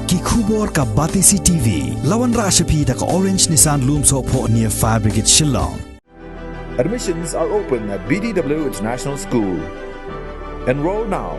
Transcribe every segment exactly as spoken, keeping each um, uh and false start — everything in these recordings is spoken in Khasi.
Ki khubor ka Batesi T V. La wanrah sha phi da ka Orange Nissan Lumsohphoh near Fire Brigade Shillong. Admissions are open at B D W International School. Enroll now.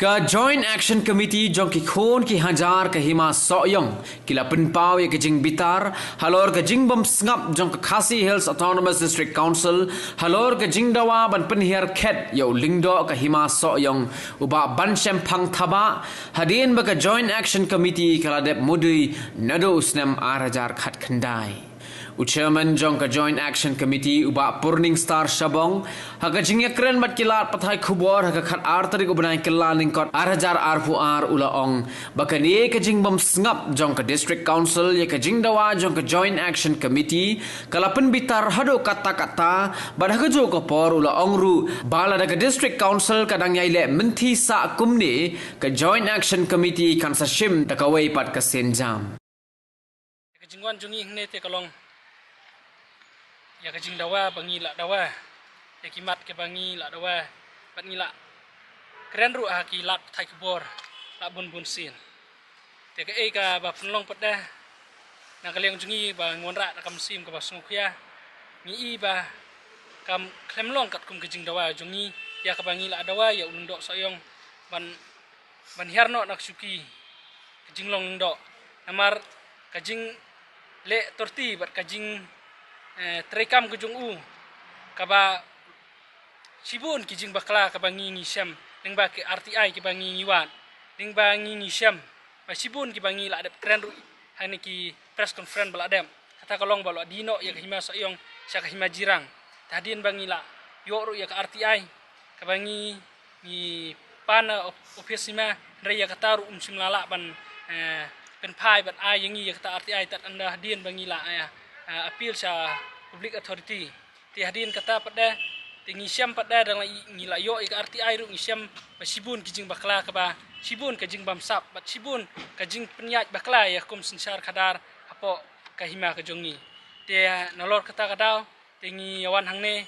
Ka Joint Action Committee jong ki khun ki hajar ka Hima Sohiong ki la pynpaw ïa ka jingbitar halor ka jingbym sngap jong ka Khasi Hills Autonomous District Council halor ka jingdawa ban pynhiar khet ïa u lyngdoh ka Hima Sohiong, u Bah Banshemphang Thabah, hadien ba ka Joint Action Committee ka la dep mudui naduh u snem ar hajar khatkhyndai. U Chairman jong ka Joint Action Committee, u Bah Purning Star Shabong, ha ka jingïakren bad ki lad pathai khubor ha ka khatar tarik u bnai Kyllalyngkot ar hajar arphew ar, u la ong ba kane ka jingbym sngap jong ka District Council ïa ka jingdawa jong ka Joint Action Committee ka la pynbitar haduh katta katta, bad ha kajuh ka por u la ong ruh ba lada ka District Council ka dang ïai leh mynthi sah kumne, ka Joint Action Committee kan sa shim da kawei pat ka sienjam. Ka jingwan jong ngi hangne te ka long ïa ka jingdawa ba ngi la dawa, ïa ki mat kiba ngi la dawa, bad ngi la kren ruh ha ki lad pathai khubor la bun bun sien. Te kaei kaba pynlong pat de na ka liang jong ngi ba ngi wanrah da ka mynsiem kaba sngewkhia, ngi i ba kam khlem long katkum ka jingdawa jong ngi, ïa kaba ngi la dawa ïa u Lyngdoh Sohiong ban ban hiar noh na ka shuki ka jinglong lyngdoh. Namar ka jingleh torti bad ka jing, eh, treikam ka jong u kaba shibun ki jingbakla kaba ngi ngi shem, lyngba ki R T I kiba ngi ngi wad, lyngba ngi ngi shem, ba shibun kiba ngi la dep kren ruh ha kine ki press conference ba la dep. Kata ka long ba la die noh ïa ka Hima Sohiong sha ka Hima Jirang. Te hadien ba ngi la ïoh ruh ïa ka R T I kaba ngi ngi pan na op-, office Hima, hynrei ïa kata ruh um shym la lah ban, eh, pynphai ban ai ïa ngi ïa kata R T I tad ynda hadien ba ngi la, eh, eh, appeal sha public authority. Te hadien kata pat de, te ngi shem pat de, dang la i-, ngi la ïoh ïa ka R T I ruh ngi shem ba shibun ki jingbakla kaba shibun ka jingbamsap bad shibun ka jingpynïaid bakla ïa ka kum synshar khadar hapoh ka hima ka jong ngi. Te nalor kata ka daw te ngi ïa wan hangne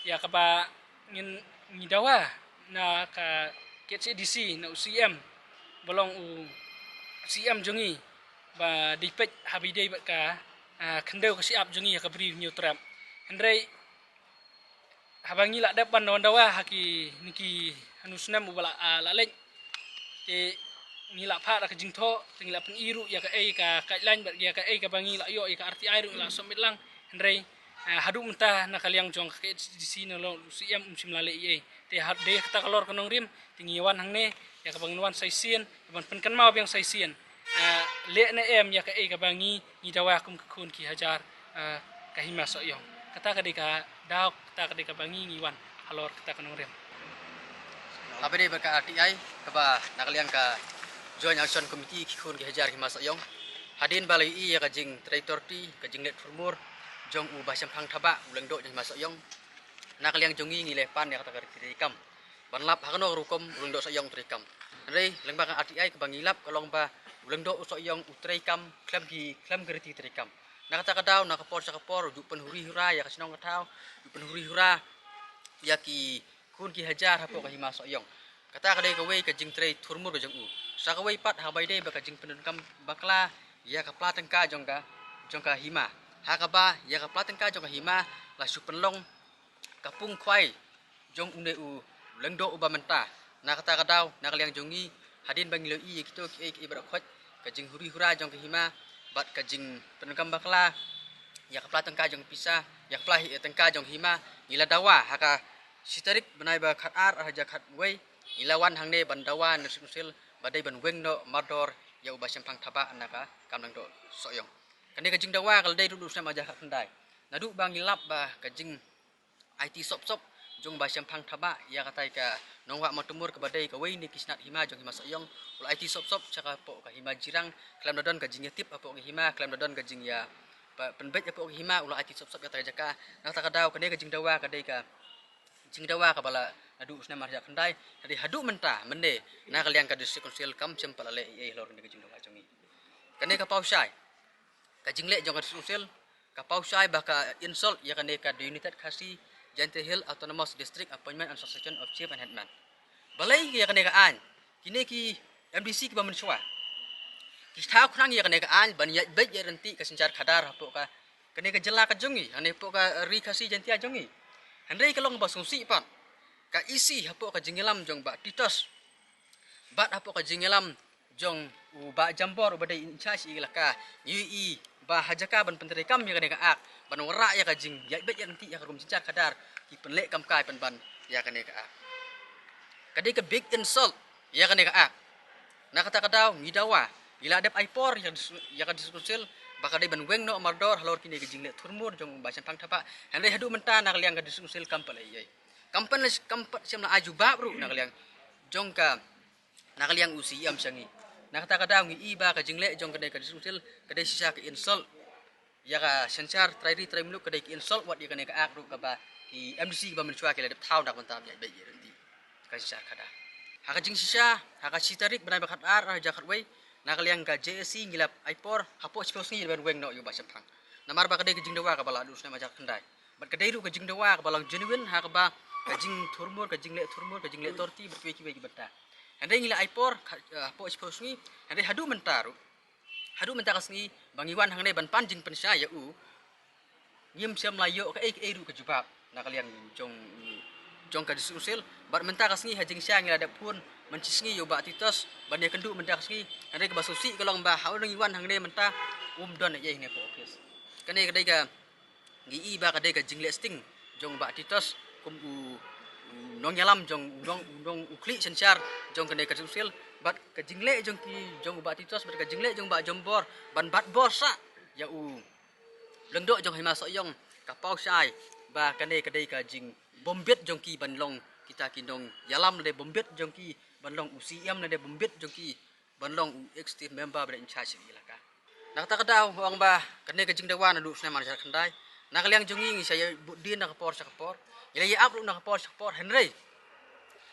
ïa kaba ngin, ngi dawa na ka K H A D C, na u C M, ba long u C M jong ngi, ba dei peit haba ïadei bad ka, ah, khyndew ka shyiap jong ngi ha ka Bri Hynñiewtrep. Hynrei haba ngi la dep ban wan dawa ha kine ki hynñiew snem uba la, ah, la leit, te ngi la phah da ka jingthoh, te ngi la pyni ruh ïa kaei ka guideline bad ïa kaei kaba ngi la ïoh ïa ka R T I ruh ngi la submit lang. Hynrei, ah, haduh mynta na ka liang jong ka K H A D C ne long u C M um shym la leh ei ei. Te ha, dei kata ka lor ka nongrim te ngi wan hangne ïa kaba ngin wan sa shisien, ïa ban pynkynmaw biang sa shisien, ah, leh ne em ïa kaei kaba ngi ngi dawa kum ki khun ki hajar, ah, ka Hima Sohiong. Kata ka dei ka daw, kata ka dei kaba ngi ngi wan halor kata ka nongrim. Haba ïadei bad ka R T I kaba na ka liang ka Joint Action Committee ki khun ki hajar Hima Sohiong, hadien ba la ïohi ïa ka jingtrei torti, ka jingleh thurmur jong u Bah Shemphang Thabah, u lyngdoh jong Hima Sohiong, na ka liang jong ngi ngi la pan ïa kata ka treikam ban lap ha kano ka rukom u lyngdoh Sohiong u treikam. Hynrei lyngba ka R T I kaba ngi lap ka long ba u lyngdoh u Sohiong u treikam khlem ki, khlem ki riti treikam. Na kata ka daw, na ka por sha ka por u ju pynhuri hura ïa ka shnong ka thaw, u ju pynhuri hura ïa ki khun ki hajar hapoh ka Hima Sohiong. Kata ka dei kawei ka jingtrei thurmur ka jong u. Sa kawei pat haba ïadei bad ka jingpyndonkam bakla ïa ka pla tyngka jong ka, jong ka hima. Ha kaba ïa ka pla tyngka jong ka hima la shu pynlong ka pung khwai jong une u lyngdoh uba mynta. Na kata ka daw, na ka liang jong ngi, hadien ba ngi la ïohi ïa kito kiei kiei ba la khot, ka jinghuri hura jong ka hima bad ka jingpyndonkam bakla ïa ka pla tyngka jong ka pisa, ïa ka pla hi-, tyngka jong ka hima, ngi la dawa ha ka shi tarik bnai ba khatar ar hajar khatwei, ngi la wan hangne ban dawa na District Council ba dei ban weng noh mardor ïa u Bah Shemphang Thabah na ka kam lyngdoh Sohiong. Kane ka jingdawa ka la dei ruh naduh u snem ar hajar khatkhyndai. Naduh ba ngi lap ba ka jing aiti sop sop jong u Bah Shemphang Thabah ïa katai ka nongwah Mawtymur kaba dei kawei na ki snat hima jong Hima Sohiong, u la aiti sop sop sha ka hapoh ka Hima Jirang, khlem da don ka jingïatip hapoh ka hima, khlem da don ka jingïa pa-, pynbeit hapoh ka hima, u la aiti sop sop ïa kata ka jaka. Na kata ka daw kane ka jingdawa ka dei ka jingdawa kaba la naduh u snem ar hajar khatkhyndai, hynrei haduh mynta mynne na ka liang ka District Council kam shym pat la leh ei ei halor kane ka jingdawa jong ngi. Kane ka paw shai, ka jingleh jong ka District Council ka paw shai ba ka insult ïa kane ka The United Khasi Jaintia Hills Autonomous District Appointment and Succession of Chief and Headman. Balei ïa kane ka aiñ? Kine ki M D C kiba mynshuwa ki thaw khnang ïa kane ka aiñ ban ïaid beit ïaid ryntih ka synshar khadar hapoh ka, kane ka jylla ka jong ngi, hangne hapoh ka Ri Khasi Jaiñtia jong ngi. Hynrei ka long ba sngewsih pat ka E C hapoh ka jingïalam jong Bah Titos bad hapoh ka jingïalam jong u Bah Jambor uba dei in charge elaka, ngi ïohi ba ha jaka ban pyntreikam ïa kane ka act, ban wanrah ïa ka jingïaid beit ïaid ryntih ïa ka rukom synshar khadar, ki pynleh kam kai pynban ïa kane ka act. Ka dei ka big insult ïa kane ka act. Na kata ka daw ngi dawa, ngi la dep ai por ïa ka dis-, ïa ka District Council ba ka dei ban weng noh mardor halor kine ki jingleh thurmur jong u Bah Shemphang Thabah. Hynrei haduh mynta na ka liang ka District Council kam pat leh ei ei. Kam pat, kam pat shym la ai jubab ruh na ka liang jong ka, na ka liang u C E M sha ngi. Na kata ka daw ngi i ba ka jingleh jong kane ka District Council ka dei shisha ka insult ïa ka synshar trai ri trai muluk, ka dei ka insult wat ïa kane ka act ruh kaba ki M D C kiba mynshuwa ki la dep thaw na ka bynta ban ïaid beit ïaid ryntih ka synshar khadar. Ha ka jingshisha, ha ka shi tarik bnai ba khatar, ha ka khatwei, na ka liang ka J A C ngi la ai por hapoh shiphew sngi ban weng noh ïa u Bah Shemphang. Namar ba ka dei ka jingdawa kaba la duh snem ha ka khyndai. Bad ka dei ruh ka jingdawa kaba long genuine ha kaba ka jingthurmur, ka jingleh thurmur, ka jingleh torti bad kiwei kiwei ki bynta. Hynrei ngi la ai por ka, eh, hapoh shiphew sngi, hynrei haduh mynta ruh, haduh mynta ka sngi ba ngi wan hangne ban pan jingpynshai ïa u, ngim shym la ïoh kaei kaei ruh ka jubab na ka liang jong, jong ka District Council. Bad mynta ka sngi ha jingshisha ngi la dep phone mynshisngi ïa u Bah Titos ban ïakynduh mynta ka sngi. Hynrei kaba sngewsih ka long ba ha u ngi wan hangne mynta um don ei ei hangne hapoh office. Kane ka dei ka, ngi i ba ka dei ka jingleh sting jong u Bah Titos kum u, u nongïalam jong u nong, u nong u khlieh synshar jong kane ka District Council. Bad ka jingleh jong ki, jong u Bah Titos bad ka jingleh jong u Bah Jambor ban bat bor sah ïa u Lyngdoh jong Hima Sohiong ka paw shai ba kane ka dei ka jingbymbit jong ki ban long kita ki nongïalam lane bymbit jong ki ban long u C E M lane bymbit jong ki ban long u executive member ba dei in charge ïa ka elaka. Na kata ka daw nga ong ba kane ka jingdawa naduh snem ar hajar khyndai. Na ka liang jong ngi ngi sa ïa bud dien na ka por sha ka por, ngi la ïa ap ruh na ka por sha ka por, hynrei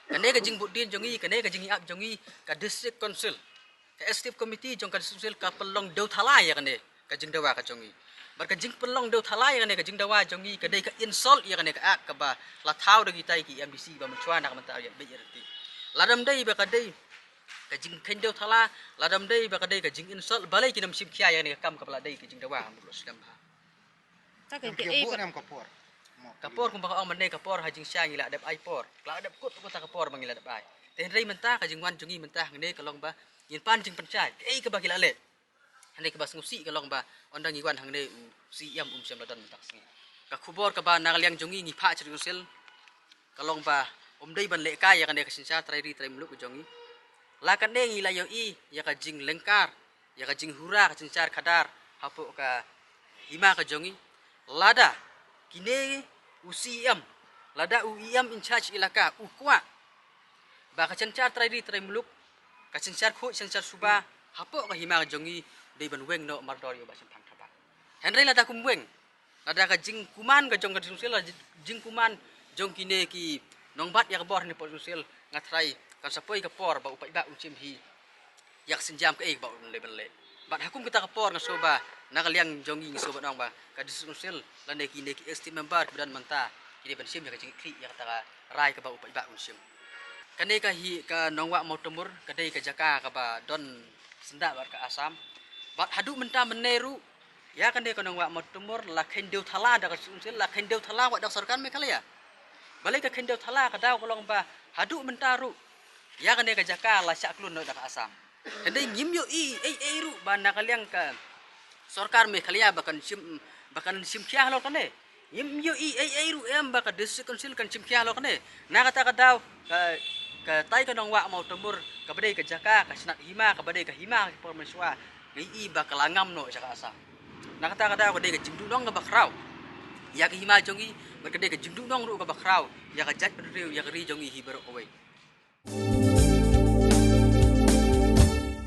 kane ka jingbud dien jong ngi, kane ka jingïa ap jong ngi, ka District Council, ka Executive Committee jong ka District Council ka pynlong dewthala ïa kane ka jingdawa ka jong ngi. Bad ka jingpynlong dewthala ïa kane ka jingdawa jong ngi ka dei ka insult ïa kane ka act kaba la thaw da kitai ki M D C ba mynshuwa na ka bynta ïaid beit ïaid ryntih. Lada ym dei ba ka dei ka jingkheiñ dewthala, lada ym dei ba ka dei ka jinginsult, balei kin ym shim khia ïa kane ka kam kaba la dei ka jingdawa ha mut la slem bha. Ka por kumba ka ong mynne ka por ha jingshisha ngi la dep ai por, la dep kut kata ka por ba ngi la dep ai. Te hynrei mynta ka jingwan jong ngi mynta hangne ka long ba ngin pan jingpynshai kaei kaba ki la leh. Hangne kaba sngewsih ka long ba ynda ngi wan hangne u C E M um shym la don mynta ka sngi. Ka khubor kaba na ka liang jong ngi ngi phah sha District Council ka long ba um dei ban lehkai ïa kane ka synshar trai ri trai muluk ka jong ngi. La kane ngi la ïohi ïa ka jinglyngkar, ïa ka jinghura ka synshar khadar hapoh ka hima ka jong ngi. Lada kine u C E M, lada u E M in charge elaka u kwah ba ka synshar trai ri trai muluk, ka synshar khuid synshar suba hapoh ka hima ka jong ngi dei ban weng noh mardor ïa u Bah Shemphang Thabah. Hynrei lada kum weng, lada ka jingkuman ka jong ka District Council, lada jingkuman jong kine ki nongbat ïa ka bor hangne hapoh District Council, nga tharai kan sa poi ka por ba u paidbah un shim hi ïa ka sienjam kaei kaba un leh ban leh. Bad ha kum kata ka por nga sngewbha na ka liang jong ngi nga sngewbha ban ong ba ka District Council lane kine ki executive member kiba don mynta ki dei ban shim ïa ka jingkitkhlieh ïa kata ka rai kaba u paidbah un shim. Kane ka hi ka Nongwah Mawtamur ka dei ka jaka kaba don syndah bad ka Assam. Bad haduh mynta mynne ruh ïa kane ka Nongwah Mawtamur la kheiñ dewthala da ka District Council, la kheiñ dewthala wat da ka sorkar Meghalaya. Balei ka kheiñ dewthala? Ka daw ka long ba haduh mynta ruh ïa kane ka jaka la shah klun noh da ka Assam. Hynrei ngim ïohi ei ei ruh ba na ka liang ka sorkar Meghalaya ba kan shim, ba kan shim khia halor kane. Ngim ïohi ei ei ruh em ba ka District Council kan shim khia halor kane. Na kata ka daw ka, katai ka Nongwah Mawtamur kaba dei ka jaka ka shnat hima, kaba dei ka hima ka por mynshuwa, nga ïohi ba ka la ngam noh sha ka Assam. Na kata ka daw ka dei ka jingduhnong kaba khraw ïa ka hima jong ngi, bad ka dei ka jingduhnong ruh kaba khraw ïa ka jaitbynriew, ïa ka ri jong ngi hi baroh kawei.